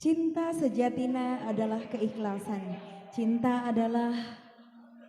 Cinta sejatinya adalah keikhlasan. Cinta adalah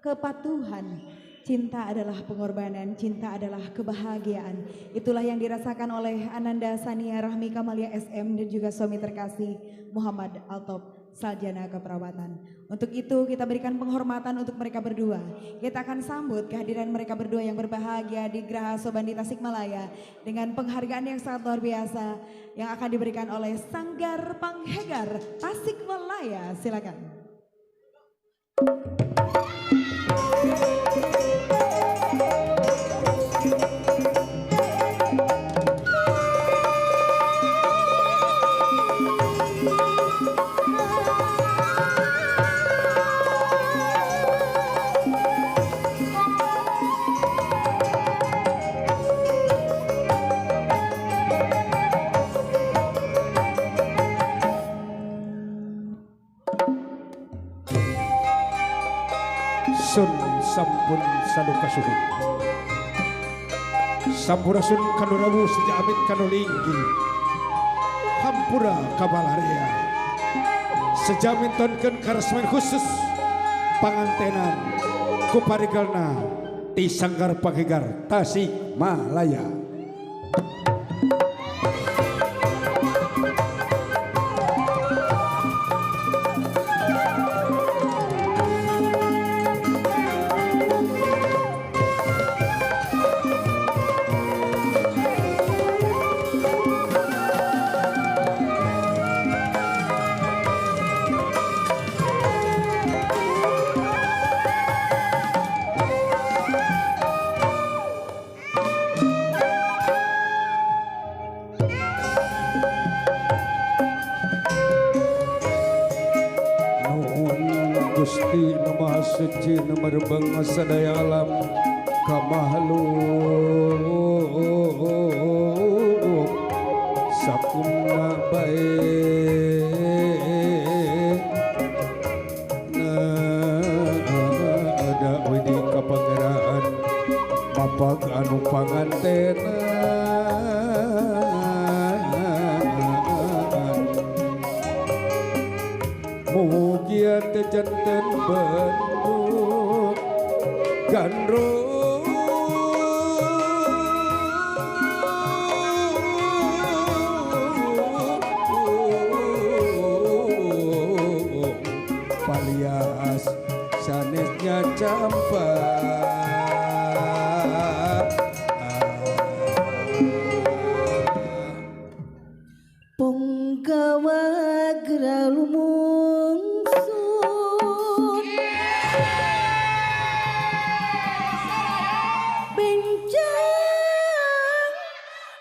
kepatuhan. Cinta adalah pengorbanan, cinta adalah kebahagiaan. Itulah yang dirasakan oleh Ananda Sania Rahmi Kamalia SM dan juga suami terkasih Muhammad Altop Saljana Keperawatan. Untuk itu kita berikan penghormatan untuk mereka berdua. Kita akan sambut kehadiran mereka berdua yang berbahagia di Graha Sobandi Tasikmalaya dengan penghargaan yang sangat luar biasa yang akan diberikan oleh Sanggar Panghegar Tasikmalaya. Silakan. Sun sampun saluka suhun sampurasun kanurawu sejak amit kanulinggi hampura kabalarea sejamin tonken karesmen khusus pangantenan kuparigelna di Sanggar Panghegar Tasikmalaya. Gusti nu Maha Suci nu merebeng sadaya alam ka makhluk sakumna bae ada widi ka pangeran mapag anu pangantenan mugia teu janten bentuk gandrung palias sanesnya campak. Punggawa geralumung bencang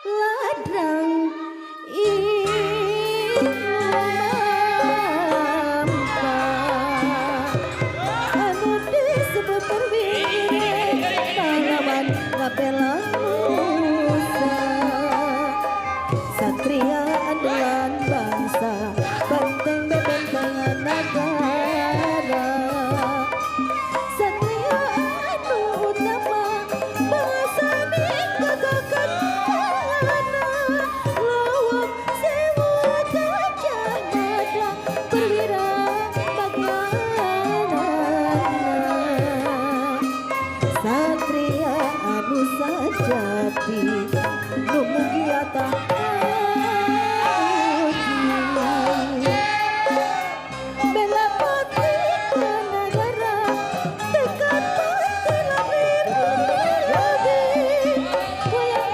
ladrang imampa anu disebut perwira pahlawan ngabela nusa satria andalan bangsa banteng bebentengan negara satria anu utama bangsane gagah lawang sewu gajah mada perwira bagianana satria anu sajati nu mugia tah bela pati negara tekad pati lahir lebih wayang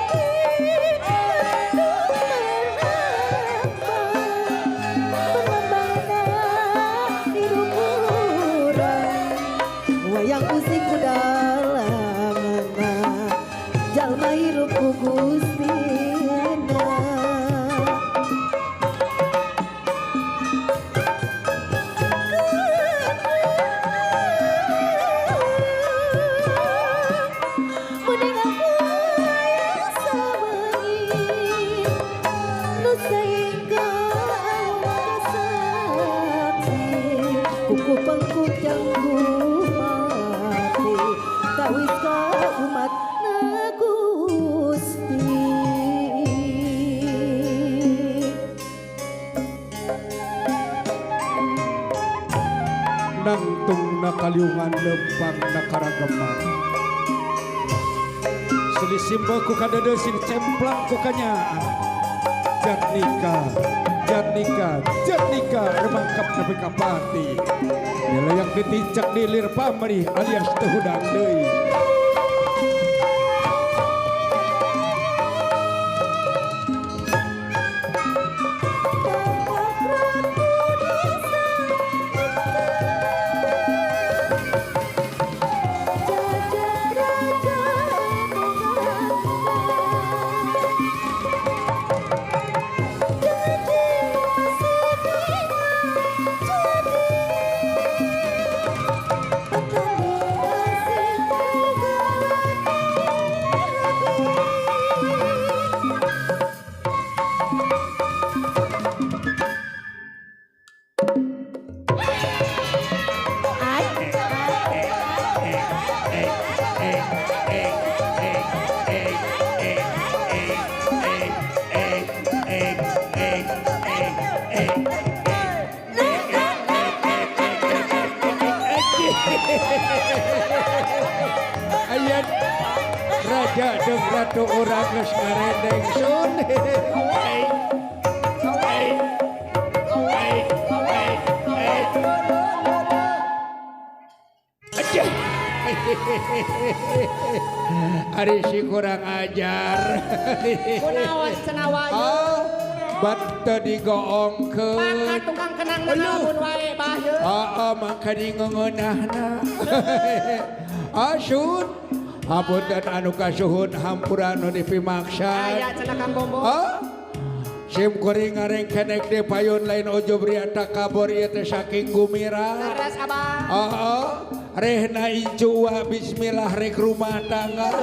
wayang usik kudalangan jalma hirup ku Gustina. Mending aku aya sawengi nu saengga kasaksi kuku pengkujang mati tawis ka umat na Gusti. Nangtung na kaliungan lempang na karagaman. Selisimba ku kadede sing cemplang ku kanyaan. Jatnika, Jatnika, Jatnika remangkap nepi ka pati. Nilayak ditincak di lir pamrih alias teu hudang deui. Ayat raja jeung ratu urang geus ngarendeng sun. Ari si kurang ajar. Kunaon cenah wae. Ah, bat teu digoongkeun. Mangka tukang kenang lamun wae bah ye. Heeh, mangka dingeungeunahna. Asun, hapunten anu kasuhun hampura nu dipimaksa. Aya cenah Kang Bombo. Ah, sim kuring ngarengkenek di payun lain ujub ria takabur ieu teh saking gumira. Leres Abah. Heeh, rehna incu wa bismillah rek rumah tangga.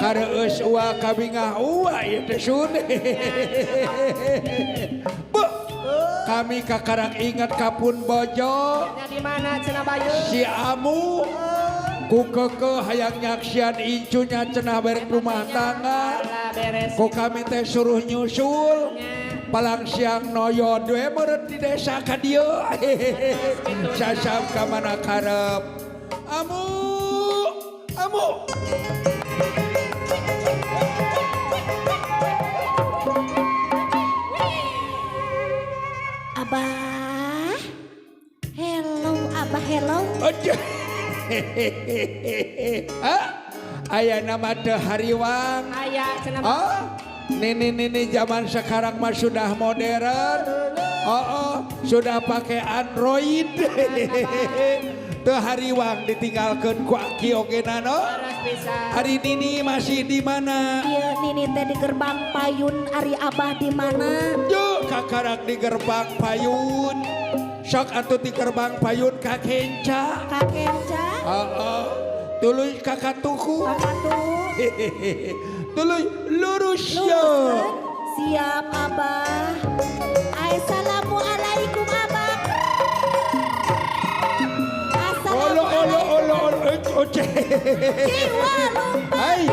Kareueus ua kabingah ua ieu teh sun. Bu, kami kakarak ingat kapun bojo. Nya di mana cenah bayu? Si amu ku keke hayang nyaksian incunya cenah berek rumah tangga. Alah beres. Ku kami teh suruh nyusul. Palang siang noyo we meureun di desa ka dieu. Sasam ka mana karep. Amu, amu. Abah. Hello Abah, hello. Aduh. Ah, aya nama teu hariwang. Aya cenah. Ah, nini nini zaman sekarang mah sudah modern. Oh, oh, sudah pakai Android. Teu hariwang ditinggalkeun ku aki oge nano. Leres pisan. Hari nini masih di mana? Ieu nini teh di gerbang payun, ari Abah di mana? Yuk kakarak di gerbang payun. Sok atuh di gerbang payun ka kenca. Ka kenca? Heeh. Tuluy ka katuhu. Ka katuhu. Tuluy lurus yo. Lurus. Siap Abah. Assalamualaikum Abah. Olo olo olo olo oce. Jiwa lupa. Ai,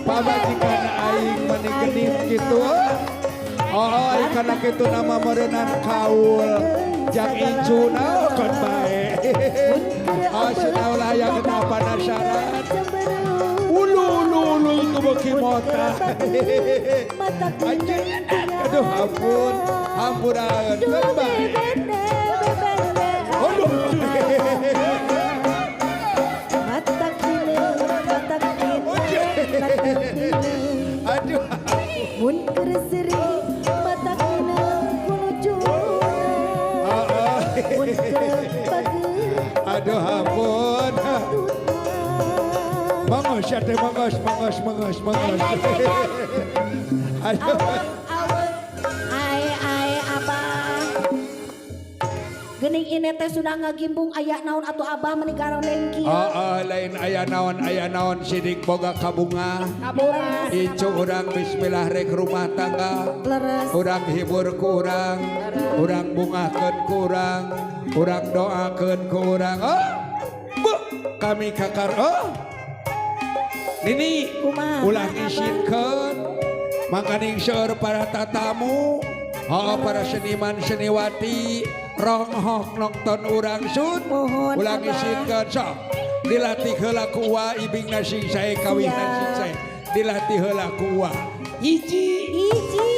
pamajikan aing mani genit kitu. Oh, ai kana kitu nama meureunnan kaul. Jang incuna kon bae. Oh, sudah ulah aya kena penasaran. Ulu ulu ulu itu beuki mota. Anjing, aduh ampun, hampuraeun keun bae. Aduh. Aduh. Mun keur seuri matak mineng kulucuna. Mun keur bageur Aduh ampun. Mangos ya teh mangos mangos mangos mangos. Aduh. Aweng aweng ae ae Abah. Geuning ini teh sudah ngagimbung aya naon atuh Abah meni garondeng kieu. Heeh, lain aya naon sidik boga kabunga. Kabunga. Incu urang bismillah rek rumah tangga. Leres. Urang hibur ku urang, urang bungahkeun ku urang, urang doakeun ku urang. Oh, bu, kami kakar oh. Nini, Kumaha, ulah Abah? ngisinkeun. Mangkaning seueur para tatamu. Oh, para seniman seniwati ronghok nonton urang sun. Mohon, Ulang Abah. Isinkeun sok. Dilatih heula ku Uwa ibingna sing sae kawinna sing sae. Dilatih heula ku Uwa. Hiji. Hiji.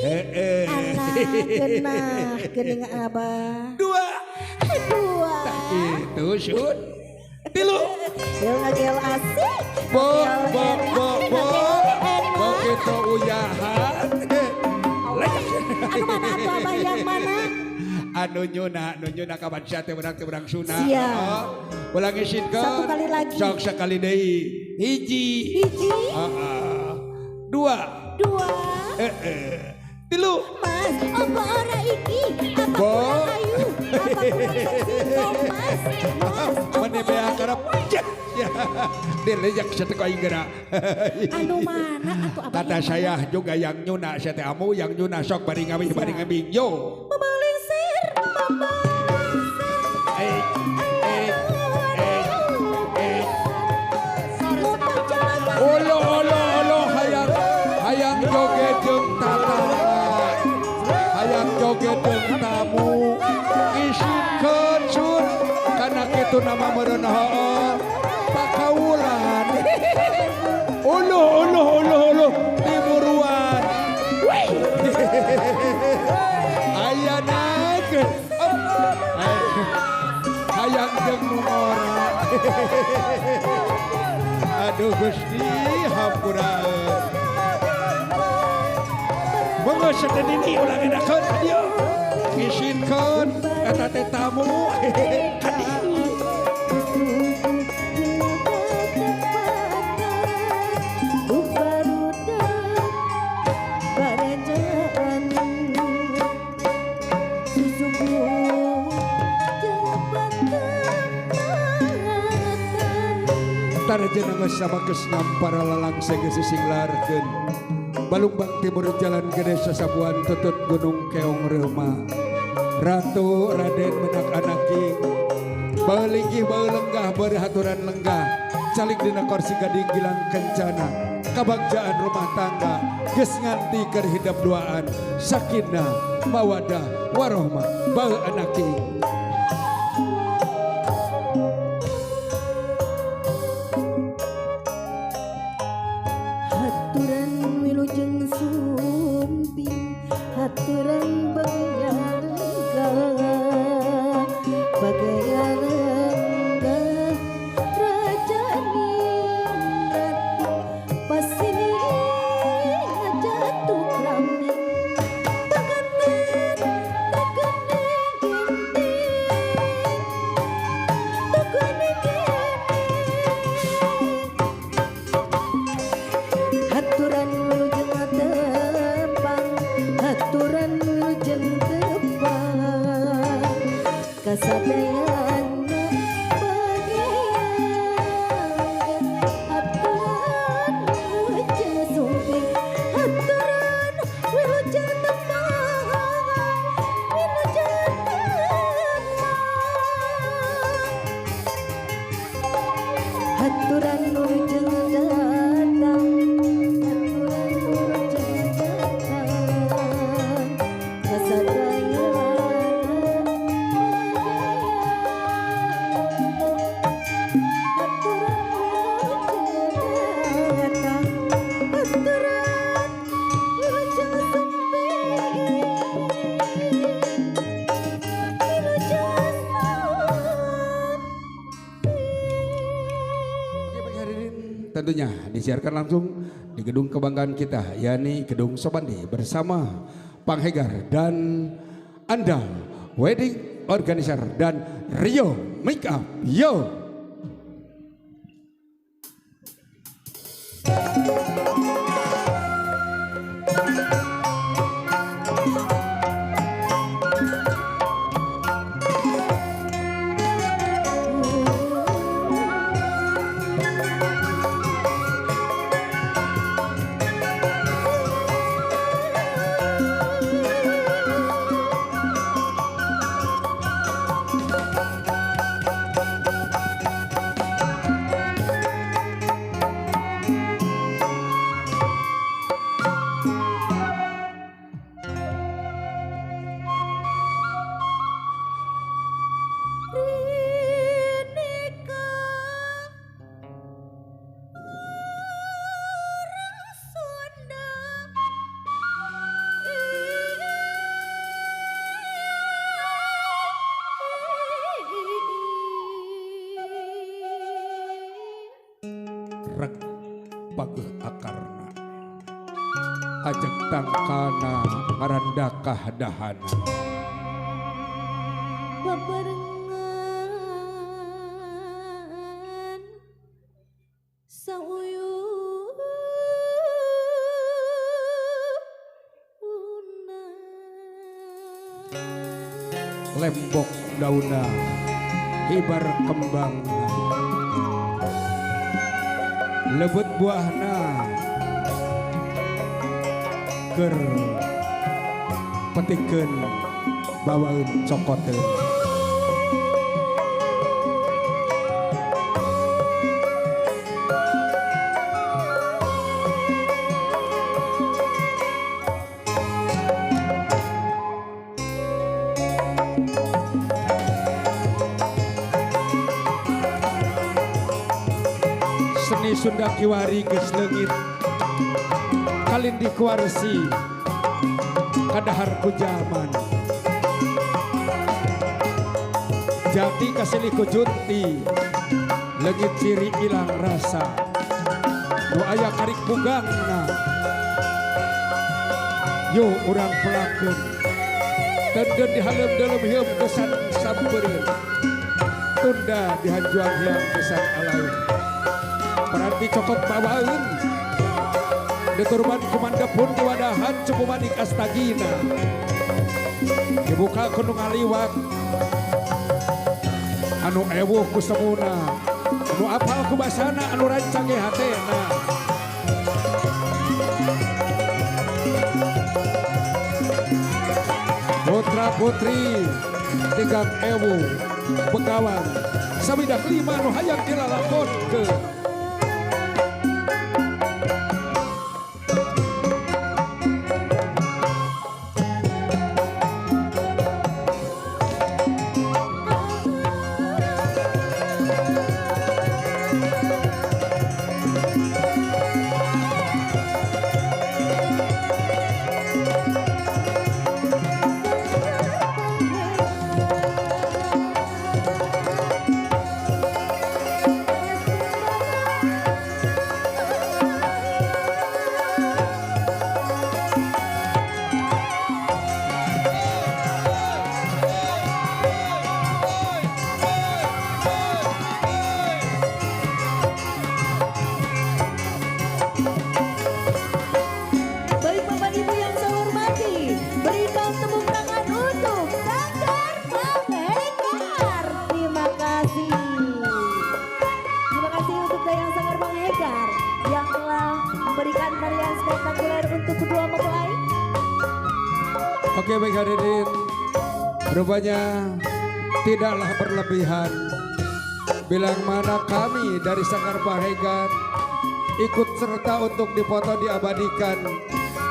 Heeh. Alah, genah geuning Abah. Dua. Dua. Itu sun. Tilu. Gel ngagel asik. Bo Ngagel bo enak, bo bo. ngagel enak. Bo kitu uyahan. Lejak. Anu mana atuh Abah yang mana? Anu nyuna, anu nyuna kapan sia teh urang teh urang suna. Siap. Oh, ulang isinkeun. Satu kali lagi. Sok sekali deui. Hiji. Hiji. Heeh. Dua. Dua. Heeh. Tilu. Mas, apa ora iki? Apa Bo. kurang ayu? Apa kurang seksi? Oh, Mas, Mas. Apa Mane bea ora karep. Ya. Dilejak sia teh ku aing geura. Anu mana atuh Abah? Kata yang saya mana? juga yang nyuna sia teh amu yang nyuna sok bari ngawih bari ngabing yo. Memelingsir, memelingsir. Eh eh eh eh. Olo olo olo hayang hayang joget jeung tata. Hayang joget jeung tamu. Isinkeun sun kana kitu nama meureun hooh. Pakaulan. Ulu ulu ulu ulu timuruan. Wih. Aya naik. Hayang jeung nu ngora. Aduh Gusti hampura. Monggo sedenini ulah enakeun ka dieu. Isinkeun eta teh tamu. Ka dieu. Tarjana geus sabageus ngampara lalangse geus sisinglarkeun. Balumbang timur jalan gede sasabuan tutut gunung keong reuma. Ratu Raden menak anaking. Balinggih bau lenggah berhaturan lenggah. Calik dina kursi gading gilang kencana. Kabagjaan rumah tangga geus nganti keur hidep duaan. Sakinah mawadah warohmah bau anaking. Haturan wilujeng sumping, haturan bagaya lenggah, bagaya lenggah, raja ningrat pasini jatuh rame, taganen tagane genting, tagane genting. Haturan wilujeng tepang, haturan wilujeng tepang, kasadayana bagian. Haturan wilujeng sumping, haturan wilujeng tepang, wilujeng tepang. Haturan wilujeng datang, haturan wilujeng datang, kasadayana haturan wilujeng datang, haturan wilujeng sumping, wilujeng sumping. Oke pagi hari ini tentunya disiarkan langsung di gedung kebanggaan kita yakni Gedung Sobandi bersama Panghegar dan Anda wedding organizer dan Rio Makeup. Yo. Haturan Rek pageuh akarna, ajeg tangkalna ngarandakah dahana. Bebarengan sauyuna. Lembok dauna, hibar kembangna, lebet buahna, keur petikeun bawaeun cokoteun. Seni Sunda kiwari geus leungit, kalindih kuarsi kadahar ku jaman. Jati kasilih ku junti, leungit ciri ilang rasa, nu aya karik bugangna. Yo urang pelakeun, denden dihalem-delem hieum kesan sampereun, tunda dihanjuang hiang kesan alaeun. Paranti cokot bawaeun, deturban kumandepun diwadahan cupu manik astagina. Dibuka ku nu ngaliwat, anu ewuh ku semuna, anu apal ku basana, anu rancang ge hatena. Putra putri tigang ewu begawan samidak lima nu hayang dilalakonkeun. Baik Bapak Ibu yang saya hormati, berikan tepuk tangan untuk Sanggar Panghegar. Terima kasih. Terima kasih untuk Dayang Sanggar Panghegar yang telah memberikan tarian spektakuler untuk kedua mempelai. Oke baik hadirin, rupanya tidaklah berlebihan bilang mana kami dari Sanggar Panghegar ikut serta untuk dipoto diabadikan,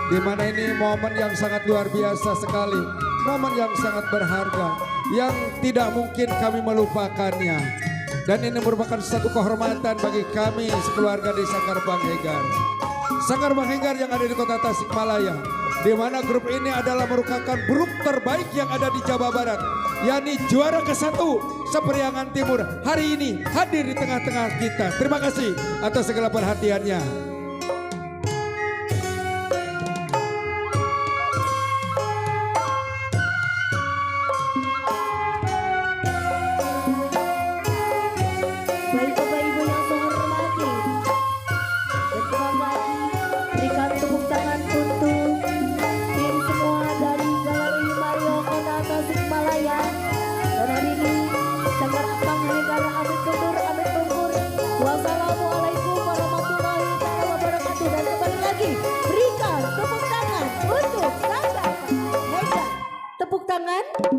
di mana ini momen yang sangat luar biasa sekali, momen yang sangat berharga yang tidak mungkin kami melupakannya. Dan ini merupakan satu kehormatan bagi kami sekeluarga di Sanggar Panghegar. Sanggar Panghegar yang ada di kota Tasikmalaya, di mana grup ini adalah merupakan grup terbaik yang ada di Jawa Barat, yakni juara ke-1 Seperiangan Timur hari ini hadir di tengah-tengah kita. Terima kasih atas segala perhatiannya. Baik Bapak Ibu yang saya hormati, dan kembali lagi berikan tepuk tangan untuk tim semua dari Galeri Mario Kota Tasikmalaya. Dan hari ini Sanggar Panghegar amit mundur, amit pungkur. Wassalamualaikum warahmatullahi taala wabarakatuh. Dan kembali lagi berikan tepuk tangan untuk Sanggar Panghegar. Tepuk tangan.